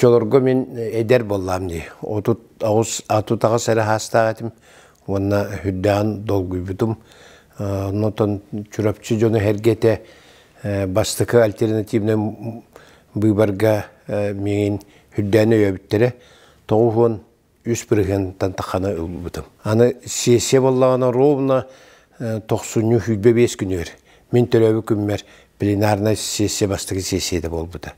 Оччолорго мин эдэр буоллаам дии. 38 38 эрэ саастаах этим уонна үрдээн долгуйбутум. Оннотон Чурапчы дьоно эргэтэ бастакы альтернативнай быыбарга миигин үрдээн өйөөбүттэрэ. 93 бырыһыантан тахханы ылбытым. Аны сессия буоллаҕына ровно тохсунньу 25 күнүгэр мин төрөөбүт күммэр пленарнай сессия бастакы сессията буолбута.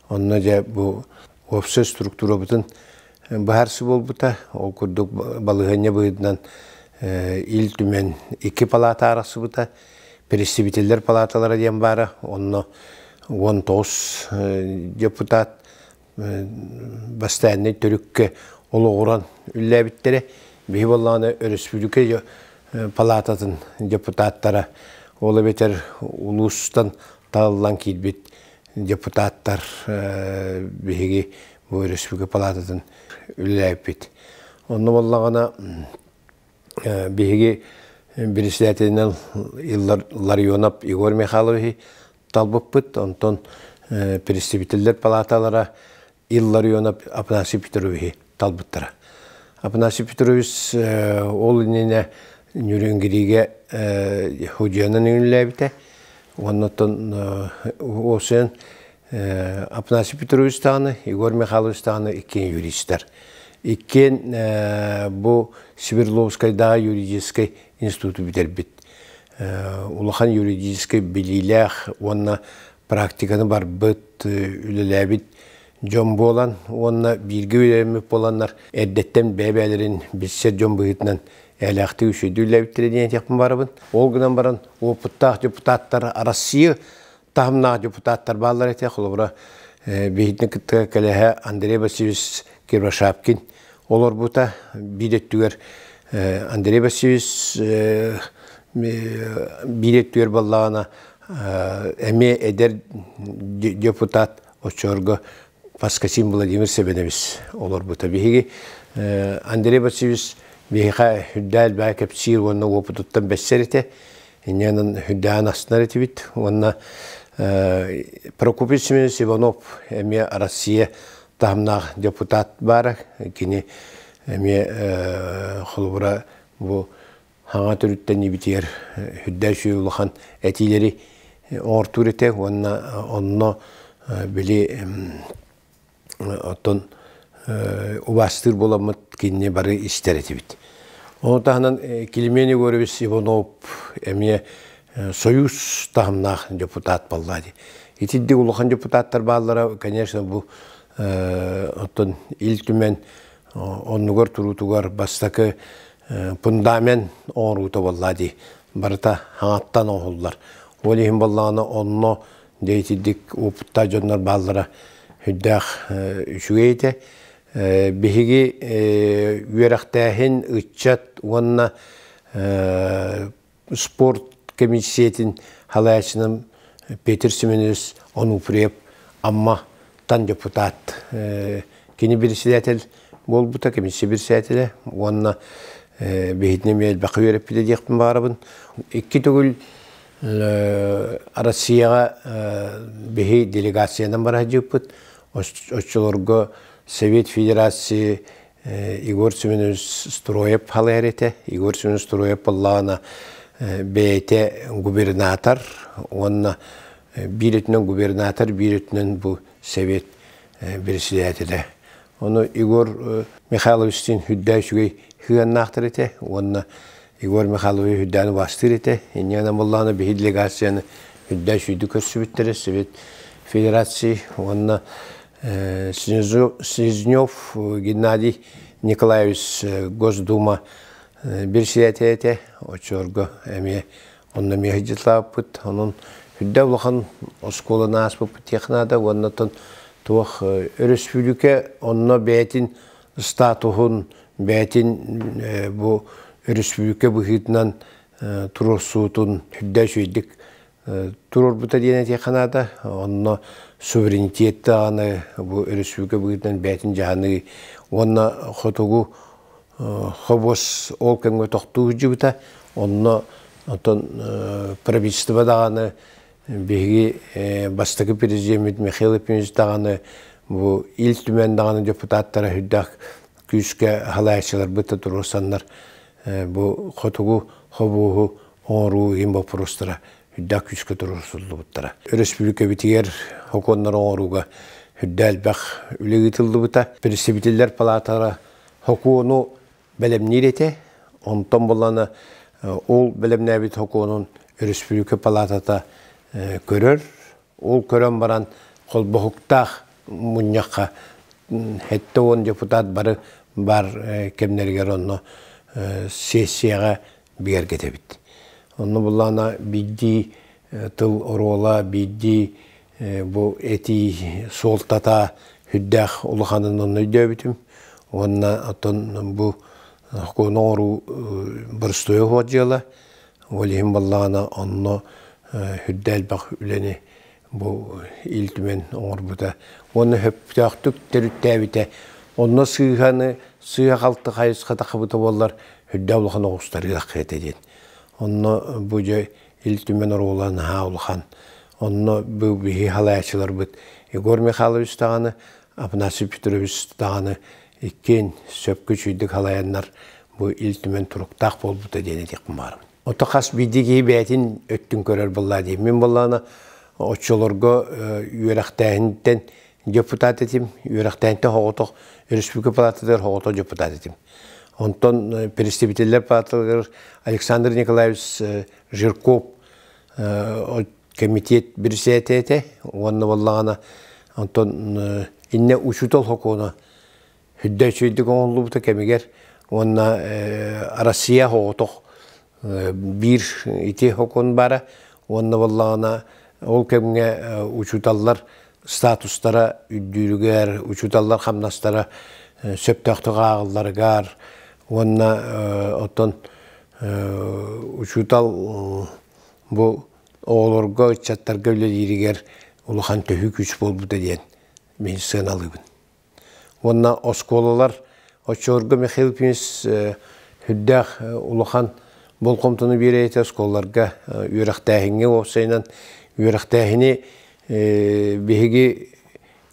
Онно дьэ бу уопсай структурабытын быһаарсы буолбута. Ол курдук балаһыанньа быһыытынан Ил Түмэн икки палата арахсыбыта. Представителлэр палаталара диэн баара. Онно 19 депутат бастайаннай төрүккэ олоҕуран үллээбиттэрэ. Биһи буоллаҕына өрөспүүбүлүкэ палататын депутаттара, ол эбэтэр улуустан талыллан киирбит депутаттар биһиги бу өрөспүүбүлүкэ палататын үлэлээбиппит. Онно буоллаҕына биһиги председателинэн Ларионов Егор Михайлович талбыппыт. Онтон представителлэр палаталара Илларионов Афанасий Петровичи талбыттара. Афанасий Петрович ол иннинэ Ньүрүнгиригэ судьуйанан үүнүлээбитэ. Оннуттан уопсайан Афанасий Петрович даҕаны, Егор Михайлович даҕаны иккиэн юристар. Иккиэн бу Свердловскайдааҕы юридическай институту бүтэрбит. Улахан юридическай билиилээх уонна практиканы барбыт, үлэлээбит дьон буолан уонна бииргэ үлэлэммит буоланнар эрдэттэн бэйэ-бэйэлэрин билсэр дьон быһыытынан ээлээхтик үчүгэйдик үлэлээбиттэрэ диэн этиэхпин барабын. Ол гынан баран уопуттаах депутаттар Россия таһымнаах депутаттар бааллар этэ. Холобура, биһигини кытта кэлэһэ Андрей Васильевич Кривошапкин олорбута. Биир өттүгэр Андрей Васильевич биир өттүгэр буоллаҕына эмиэ эдэр депутат оччолорго Паскасин Владимир Себеневич олорбута. Биһиги Андрей Васильевич биһиэхэ үрдээл элбэҕи кэпсиир уонна уопутуттан бэссэр этэ. Инньэнэн үрдээн астынар этибит. Уонна Прокопий Семенович Иванов эмиэ Россия таһымнаах депутат баара. Кини эмиэ холобура бу хаҥа төрүттэн ибитигэр үрдээх үчүгэй улахан этиилэри оҥортуур этэ уонна онно били оттон убаастыыр буоламмыт кинини бары истэр этибит. Ону таһынан Климент Егорович Иванов эмиэ Союз таһымнаах депутат буолла дии. Итинник улахан депутаттар бааллара, конечно, бу оттон Ил Түмэн оннугар туруутугар бастакы фундамент оҥоруута буолла дии. Барыта хаҥаттан оҥоһуллар. Ол иһин буоллаҕына онно дьэ итинник опыттаах дьоннор бааллара сүрдээх үчүгэй этэ. Биһиги үөрэхтээһин, ыччат уонна спорт комиссиятын халааччынан Петр Семенович Онуфриев Амма тан депутат. Кини председатель буолбута, комиссия председателэ уонна биһитини эмиэ элбэххэ үөрэппитэ диэхпин баҕарабын. Икки төгүл Россияҕа биһи делегациянан бара сылдьыбыппыт. Оччолорго Совет Федерации Егор Семенович Строев халайар этэ. Егор Семенович Строев буоллаҕына бэйэтэ губернатор уонна биир өттүнэн губернатор, биир өттүнэн бу Совет председателэ. Ону Егор Михайловичтыын үрдээх үчүгэй сыһыаннаахтар этэ уонна Егор Михайлович үрдээн убаастыыр этэ. Инньэ гынан буоллаҕына биһи делегацияны үрдээх үчүгэйдик көрсүбүттэрэ Совет Федерации уонна Селезнев Геннадий Николаевич Госдума председателэ этэ. Оччолорго эмиэ онно эмиэ сылдьыталаабыппыт. Онон үрдэ улахан оскуоланы ааспыппыт диэх наада уонна оттон туох өрөспүүбүлүкэ онно бэйэтин статуһун, бэйэтин бу өрөспүүбүлүкэ быһыытынан туруорсуутун үрдэ үчүгэйдик туруорбута диэн этиэххэ наада. Онно суверенитет даҕаны бу өрөспүүбүлүкэ быһыытынан бэйэтин дьаһаныы уонна хотугу хобуос ол кэмҥэ тохтуу сылдьыбыта. Онно оттон правительство даҕаны биһиги бастакы президеммит Михаил Ефимович даҕаны Бу Ил Түмэн даҕаны депутаттара үрдээх күүскэ халааччыларбыт да туруорсаннар бу хотугу хобууһу оҥоруу иһин боппуруостара үрдээх күүскэ туруорсуллубуттара. Өрөспүүбүлүкэбитигэр сокуоннары оҥорууга үрдэ элбэх үлэ ыытыллыбыта. Представителлэр палааталара сокуону бэлэмниир этэ. Онтон булана ол бэлэмнээбит сокуонун өрөспүүбүлүкэ палаатата көрөр. Ол көрөн баран холбоһуктаах мунньахха 70 депутат бары бар кэмнэригэр онно сессияҕа бигэргэтэбит. Онно буллаана биирдии тыл оруола, биирдии бу этии суолтата сүрдээх улаханын онно өйдөөбүтүм. Уонна оттон бу сокуону оҥоруу боростуойа суох дьыала. Ол иһин буоллаҕына онно сүрдээх элбэх үлэни бу Ил Түмэн оҥорбута. Уонна сөптөөхтүк төрүттээбитэ. Онно сыыһаны, сыыһа-халты хайысха тахыбыта буоллар, сүрдээх улахан оҕустарыах этэ диэн. Онно бу дьэ Ил Түмэн оруола наһаа улахан. Онно бу биһи халааччыларбыт Егор Михайлович даҕаны, Афанасий Петрович даҕаны иккиэн сөпкө үчүгэйдик халайаннар бу Ил Түмэн туруктаах буолбута диэн этиэхпин баҕарабын. Ото хас биирдии киһи бэйэтин өттүн көрөр буоллаа дии. Мин буоллаҕына оччолорго үөрэхтээһинтэн депутат этим, үөрэхтээһинтэн соҕотох Республика палататыгар соҕотох депутат этим. Онтон представителлэр палаталарыгар Александр Николаевич Жирков комитет бирисээтэ этэ уонна буоллаҕына онтон иннэ учуутал сокуона Үрдэ үчүгэйдик оҥоһуллубута кэмигэр уонна Россия соҕотох биир ити сокуон баара уонна буоллаҕына ол кэмҥэ учууталлар статустара үрдүүрүгэр, учууталлар хамнастара сөптөөхтүк ааҕылларыгар уонна оттон учуутал бу оҕолорго, ыччаттарга үлэлииригэр улахан төһүү күүс буолбута диэн мин сыаналыыбын. Уонна оскуолалар оччолорго Михаил Ефимович сүрдээх улахан болҕомтону биэрэр этэ оскуолаларга үөрэхтээһиҥҥэ уопсайынан үөрэхтээһини биһиги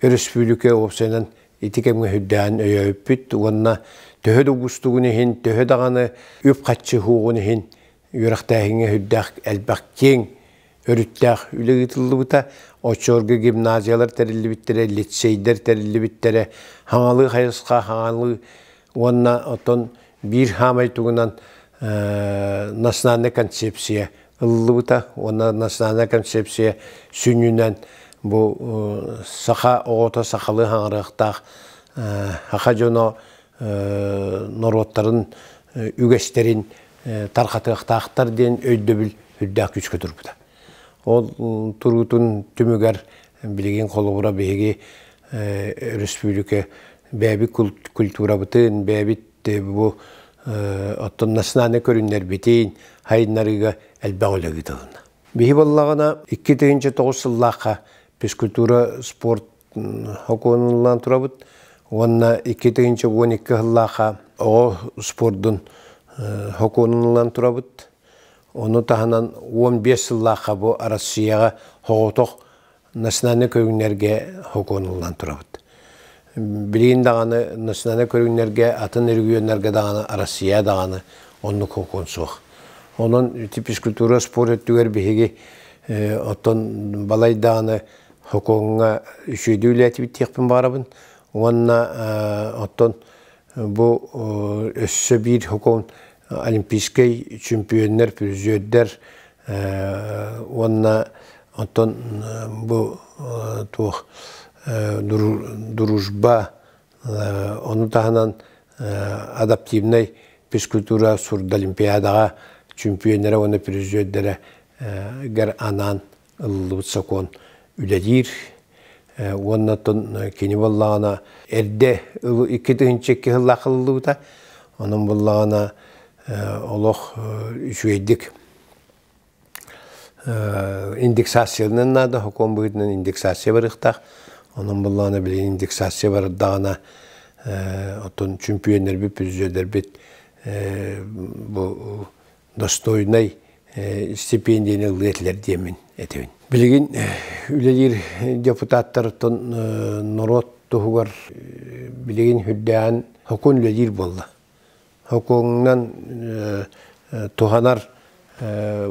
өрөспүүбүлүкэ уопсайынан ити кэмҥэ сүрдээҕин өйөөбүппүт уонна төһө да уустугун иһин, төһө даҕаны үп-харчы суоҕун иһин үөрэхтээһиҥҥэ сүрдээх элбэх киэҥ өрүттээх үлэ ыытыллыбыта. Оччолорго гимназиялар тэриллибиттэрэ, лицейдэр тэриллибиттэрэ, хаҥалыы хайысха, хаҥалыы уонна оттон биир хаамай тугунан национальная концепция ылыллыбыта уонна национальная концепция сүнньүнэн бу саха оҕото сахалыы хаҥарыахтаах саха дьоно норуоттарын үгэстэрин тарҕатыахтаахтар диэн өйдөбүл үрдээх күүскэ турбута. Ол туруутун түмүгэр билигин холобура биһиги өрөспүүбүлүкэ бэйэбит культурабытын, бэйэбит бу оттон национальнай көрүҥнэрбитин хайыннарыыга элбэх үлэ ыытылынна. Биһи буоллаҕына 2009 сыллаахха физкультура спорт сокуонуллан турабыт уонна 2012 сыллаахха оҕо спордун сокуонуллан турабыт. Ону таһынан 15 сыллаахха бу Россияҕа соҕотох национальнай көрүҥнэргэ сокуонуллан турабыт. Билигин даҕаны национальнай көрүҥнэргэ атын регионнарга даҕаны Россия даҕаны оннук сокуон суох. Онон ити физкультура спорт өттүгэр биһиги оттон балай даҕаны Сокуоҥҥа үчүгэйдик үлэлээтибит диэхпин баҕарабын. Уонна оттон бу өссө биир сокуон олимпийскай чемпионнар, призердэр уонна оттон бу туох дружба ону таһынан адаптивнай физкультура сурдолимпиадаҕа чемпионнара уонна призердэрэ гэр анаан ылыллыбыт сокуон үлэлиир уонна оттон кини буоллаҕына эрдэ 2002 сыллаах ылыллыбыта онон буоллаҕына олох үчүгэйдик индексациянан наада сокуон быһыытынан индексация барыахтаах онон буоллаҕына билигин индексация бардаҕына оттон чөмпүйүөннэрбит призердэрбит бу достойнай стипендияны ылыа этилэр диэммин этэбин. Билигин үлэлиир депутаттартан норуот туһугар билигин үрдээн сокуон үлэлиир буолла. Сокуонунан туһанар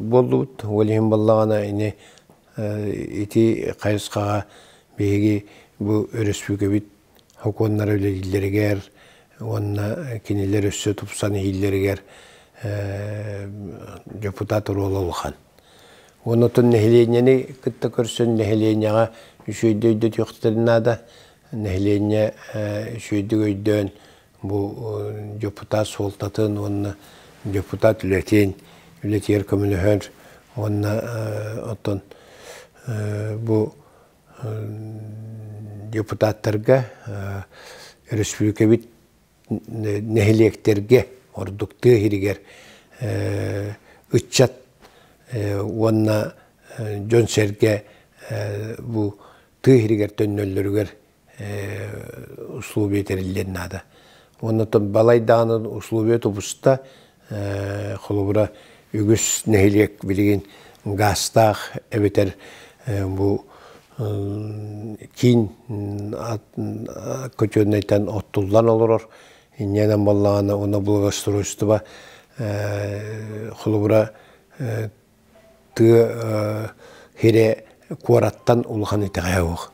буоллубут. Ол иһин буоллаҕына ини ити хайысхаҕа биһиги бу өрөспүүбүлүкэбит сокуоннара үлэлииллэригэр уонна кинилэр өссө тупсан иһииллэригэр депутат оруола улахан. Уонна оттон нэһилиэнньэни кытта көрсөн нэһилиэнньэҕэ үчүгэйдик өйдөтүөхтэрин наада. Нэһилиэнньэ үчүгэйдик өйдөөн бу депутат суолтатын уонна депутат үлэтин үлэтигэр көмөлөһөр уонна оттон бу депутаттарга өрөспүүбүлүкэбит нэһилиэктэргэ ордук тыа иһигэр ыччат уонна дьон-сэргэ бу тыа иһигэр төннөллөрүгэр условия тэриллиэн наада. Уонна балай даҕаны условия тубуста, холобура үгүс нэһилиэк билигин гаастаах эбэтэр бу киин көтүөннэйтэн оттуллан олорор. Инньэнэн буоллаҕына уонна благоустройство холобура тыа сирэ куораттан улахан итэҕэһэ суох.